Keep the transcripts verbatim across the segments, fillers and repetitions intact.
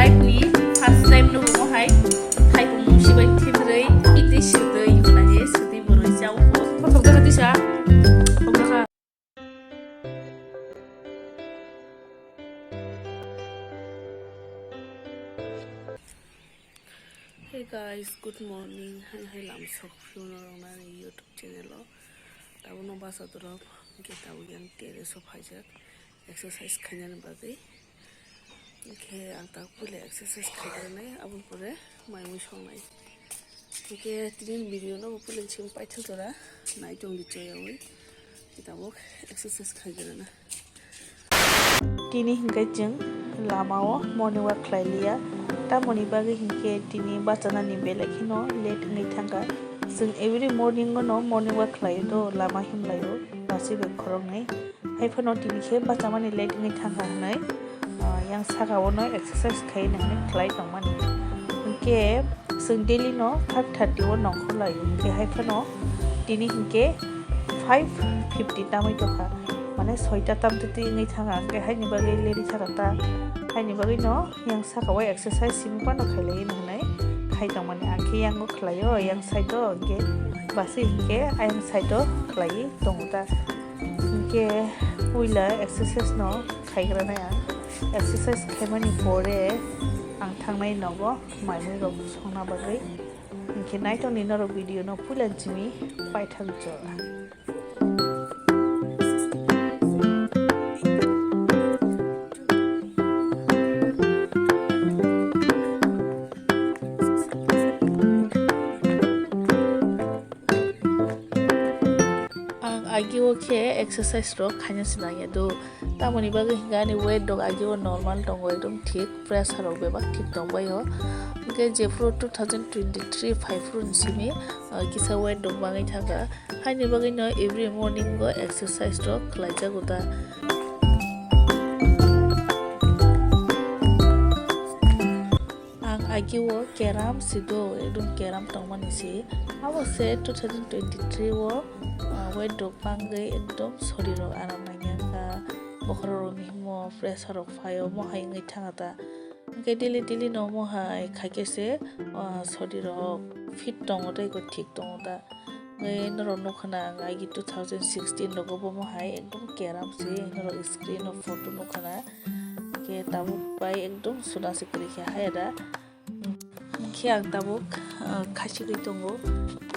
Life ni first time no bo hai, hai ko musi bai thimrei, iti sudei, hwnai sudei boroi chao. Kothok jaga tisa. Hey guys, good morning. Hai hai lam sok phiyuno rong nani YouTube channel o. Tabo no basa dorok, hingke tabo yang terrace o phaijak exercise khainani bagwi. Hingke ang tak puila exercise khaigrani, aboni pore mai mui songnai. Hingke tini video no bo puila chim paithak jora nai tong di choyawi. Tabuk exercise khaigrana. Tini hingke chwng lamao morning walk khlai liya. Tamoni bagwi hingke tini bachanani belai kheno late wngwi thangkha. Chwng every morning o no morning walk khlai do, lama himlai o, basi bai khoroknwi. Hai phano tini khe bachamani late wngwi thangkha hwnwi, ah, yang saka o no exercise khaina hwnwi khlai tongmani. Hingke chwng daily no five thirty o nongkhor lai, hingke hai phano tini hingke five fifty tamwi tongkha, mane soita tamtwi twi wngwi thangkha, hingke haini bagwi leri thangkha ta, haini bagwi no yang saka o exercise simi phano khailai hwnwi khai tongmani, ang khe yango khlaio, yang side o hingke basi hingke ayang side o khlaiwi tongo ta, hingke puila exercise no khaigrana ang, exercise khaimani pore ang thangnai nogo mai mui rok songna bagwi. Hingke naitokni norok video no puila chimi paithak jora. Ang agio khe exercise rok khaina se nangya do. Tamoni bagwi hingke ani weight rok agio normal tongo, ekdom thik, pressure rok bebak thik tongbaio. Hingke jephuru two thousand twenty-three phaiphuru ni simi, ah, kisa weight rok bangwi thangkha. Haini bagwi no every morning o exercise rok khlaijago ta. Ang agio keram si do, ekdom keram tongmani si. Abo se two thousand twenty-three o, ah, weight rok bangwi ekdom sori rok aram nangya kha. Bokhorok rok ni himo pressure rok phaio, mo hai wngwi thangkha ta. Hingke daily daily no mo hai khaikhe se, ah, sori rok fit tongo tei ko thik tongo ta. Hingke norok nukha na ang agi two thousand sixteen rogo bo mo hai ekdom keram se, norok screen o photo nukha na. Hingke tabuk bai ekdom suna se kwrwi khe hai da. Hingke ang tabuk, ah, khachigwi tongo.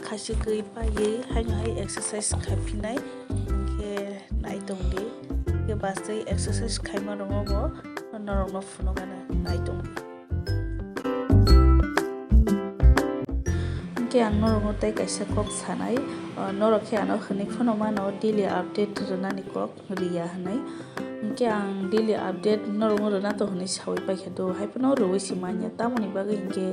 Khachigwi paiwi haino hai exercise khaiphinai. Hingke nai tongdi. Hingke bwsai exercise khaima rwngo bo norokno phunukgana nai tongdi. Hingke ang norokno tei kaisa kok sanai, ah, norok khe ano hwnwi phano mano daily update rwnani kok riya hwnwi. Hingke ang daily update norokno rwna to hwnwi saui paikha do, hai phano rwui se manya. Tamoni bagwi hingke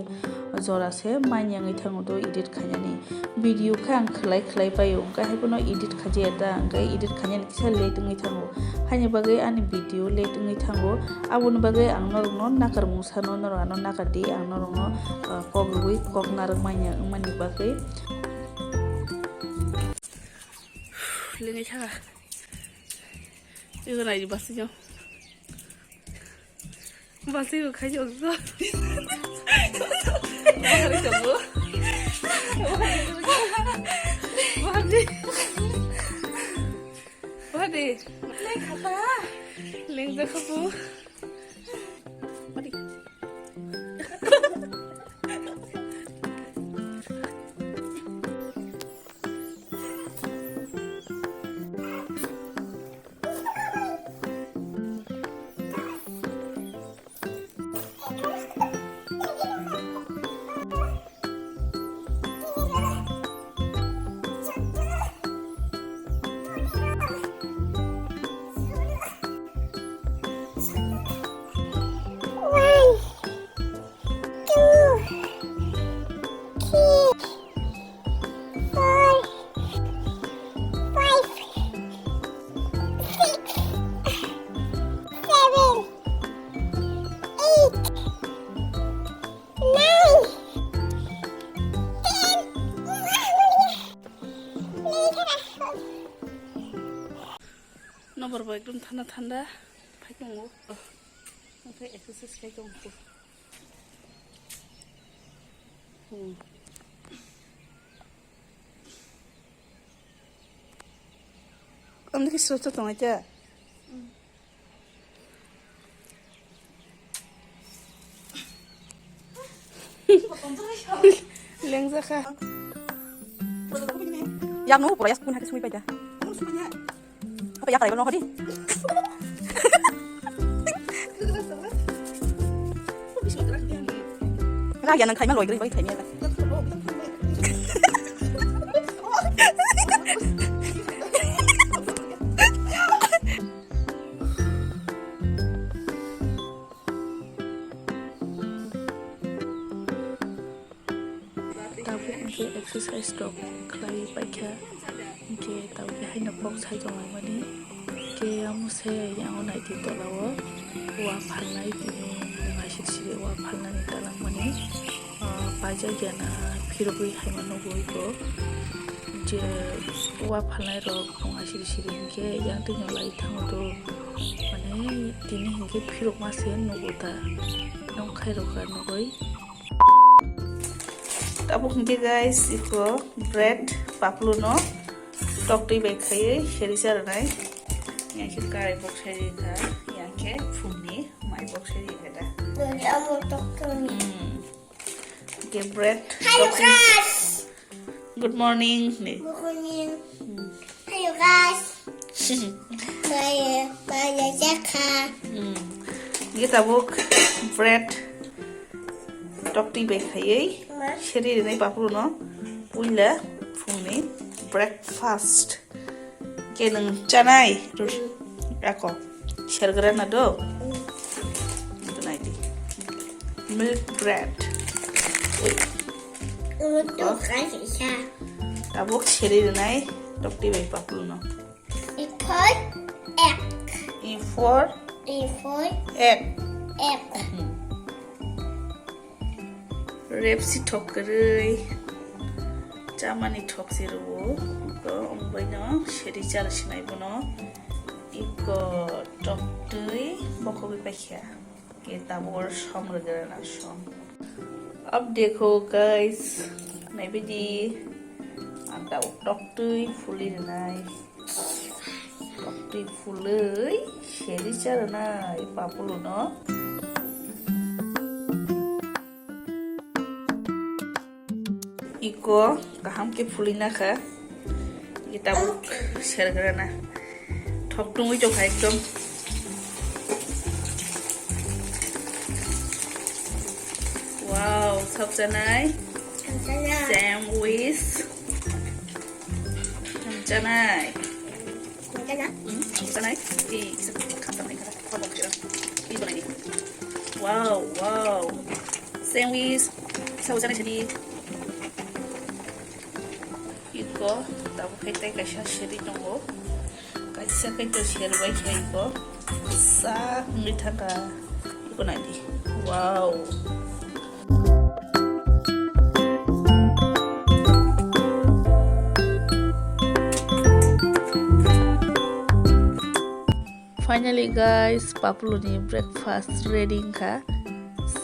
jora se manya wngwi thango do edit khainani. Video khe ang khlai khlai paio, hingke hai phano edit khaijaya ta, hingke edit khainani kisa late wngwi thango. Haini bagwi ani video late wngwi thango, aboni bagwi ang norokno nakarmung sano, norok ano nakardi, ang norokno, ah, kok rwui kok narwk manya wngmani bagwi. Lengwi thaka. Ego nai basi jo. Basi go khai jo. Bahari kabu. Bahari. Bahari. Leng khata. Leng da kabu. Bahari. Two, three, four, five, six, seven, eight, nine, ten. Nobor bo ekdom thanda thanda phai tongo. Oke, exercise khai tongo. Ang dikhe sroto tongo khe. Lengjakha. Yakno pura yak kun hake sumi paida. Apa yak raiba no hadi? Lagi yang khaima loi gri bai khaima. Tabuk hwnkhe exercise rok khlai paikha, hwnkhe tabuk haino kok sai tonglaimani. Hwnkhe amo se yango naidi tola o wa phalnai tini naisik siri wa phalnani talangmani, ah, paijak ya na phirogwi haima nugwi bo je wa phalnai rok naisik siri hwnkhe yang tini lai thango do mane tini hwnkhe phirokma se nugo ta nong khairokha nugwi. Tabuk hwnkhe guys, iko bread paplu no toktwi bai khaiwi seri cha rwnai. Yang khe karai bok seri kha, yang khe phungni mai bok seri kha da. Amo toktwi. Hmm. Hwnkhe bread toktwi. Hello guys. Good morning ni. Good morning. Hmm. Hello guys. Maya, maya jakha. Hmm. Hwnkhe tabuk bread toktwi bai khaiwi seri rwnai paplu no puila phungni breakfast. Hwnkhe nwng chanai? Ako sergra na do. Ito nai di. Milk bread. Tabuk seri rwnai toktwi bai paplu no. Apple, egg. A for? A for? Egg. Egg. Hmm. Repsi thok kwrwi. Chamani thok se rwo. To ongbaino seri chal sinai bono. Iko toktwi bokhogwi paikha. Ke tabuk oro som rwgwrana som. Up dekho guys, naibidi ang tabuk toktwi phuli rwnai. Toktwi phulwi seri cha rwnai papulu no. Iko kaham khe phulwi nakha. Iko tabuk sergrana. Thok tungwi tongkha ekdom. Wow, sabjanai. Sabjanai. Sandwich. Sabjanai. Sabjana? Hmm, sabjanai. Eh, kisa khamjaknai kha. Please, banaini. Wow, wow. Sandwich. Sabjanai sandwich. Iko tabuk khe tei kaisa seri tongo. Kaisa khe to serbai khe iko. Sak wngwi thangkha. Iko naidi. Wow. Finally guys, papuluni breakfast ready wngkha.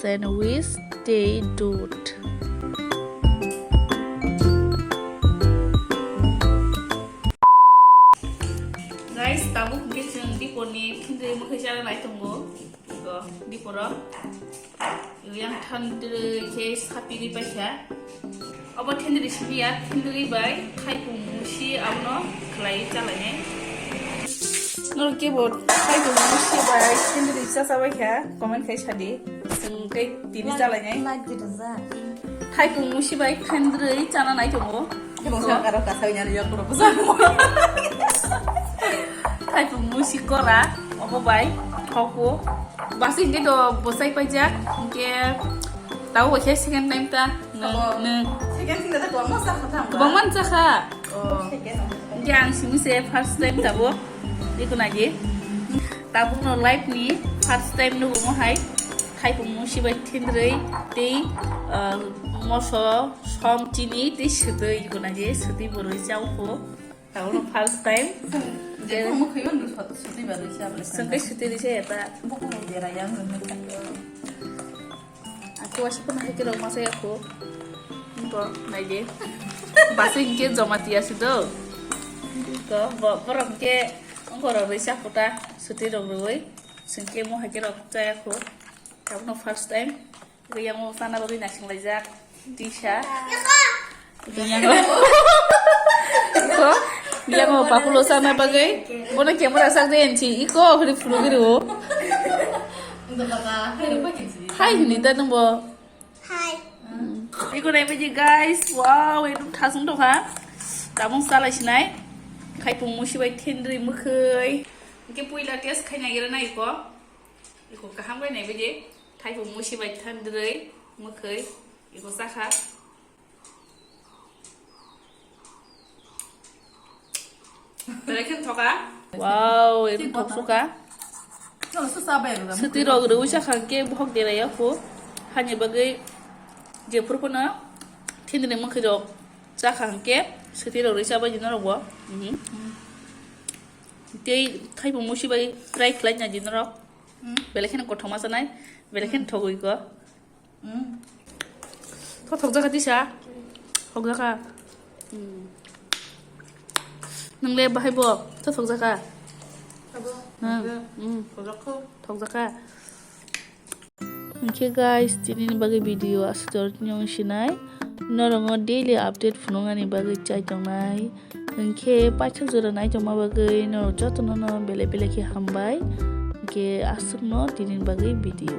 Sandwich tei dudh. Guys, tabuk hwnkhe chwng diporni phindri mwkhwi chana nai tongo. Go, diporo. Yang thandri khe sapiri paikha. Obo thendri simi ya, thendri bai khaipung musi abono khlai chalainai. Norok kebo khaipung musi bai thendri chachabai kha, comment khai sadi. Chwng tei tini chalainai. Khaipung musi bai thendri chana nai tongo. Kebo kha karo kasai nyari yak kuro bwsa. Khaipung musi kora, obo bai, thoko. Basi hingke do bosai paijak, hingke tabo bai khe second time ta. Nung, nung. Second thing da kwbangma sakha tang ba? Kwbangma sakha. Oh. Hingke ang simi se first time tabo. Iko nagi. Tabuk no life ni first time nugo mo hai. Khaipung musi bai thendri tei, ah, moso som chini tei swtwi iko nagi swtwi borwi chao kho. Tabuk no first time. Jekung mwkhwi o swtwi ba rwi se aboni. Sengkai swtwi rwi se eta. Buku no bera yang rwi se. Aku wasi pun hai kilo masa ya aku. Ko naidi. Basi ke jomati asi do. Ko bo-, borok ke ongko rok risa kuta suti rok rui. Singke mo hake rok chaya ko. Kabuno first time. Ko yang mo sana bagui nasing laijak. Tisa. Ko yang mo. Ko yang mo pakulo sana bagui. Bono camera sak de enchi. Iko huri furu guru. Hai hini ta nungbo. Hi. Iko nai baji guys, wow, ekdom thasung tongkha. Tabung salai sinai. Khaipung musi bai thendri mukhoi. Ke puila test khai nai gira nai iko. Iko kaham bai nai baji. Khaipung musi bai thendri mukhoi. Iko sakha. Belai khe thoka. Wow, ekdom thok suka. Chalo, susa bai rwda. Suti rok rwi sakha ke bohok de raya pho. Hani bagwi je phuru phano thindini mukhi rok chakha hwnkhe suti rok rwi chabai di norok bo. Mhm. Tei thaibo musi bai try khlai na di norok. Hmm. Belai kheno kothoma sanai, belai kheno thogwi ko. Mm. To thokjaka tisa. Thokjaka. Mm. Nwngle bahai bo to thokjaka. Abo, Hmm. thokjak. Mm. Thokjak kho. Thokjaka. Hwnkhe guys, tini ni bagwi video aswk jor tini wng sinai. Norok daily update phunuknani bagwi chai tongnai. Hwnkhe paithak jora nai tongma bagwi norok jotono no belai belai khe hambai. Hwnkhe aswkno tini ni bagwi video.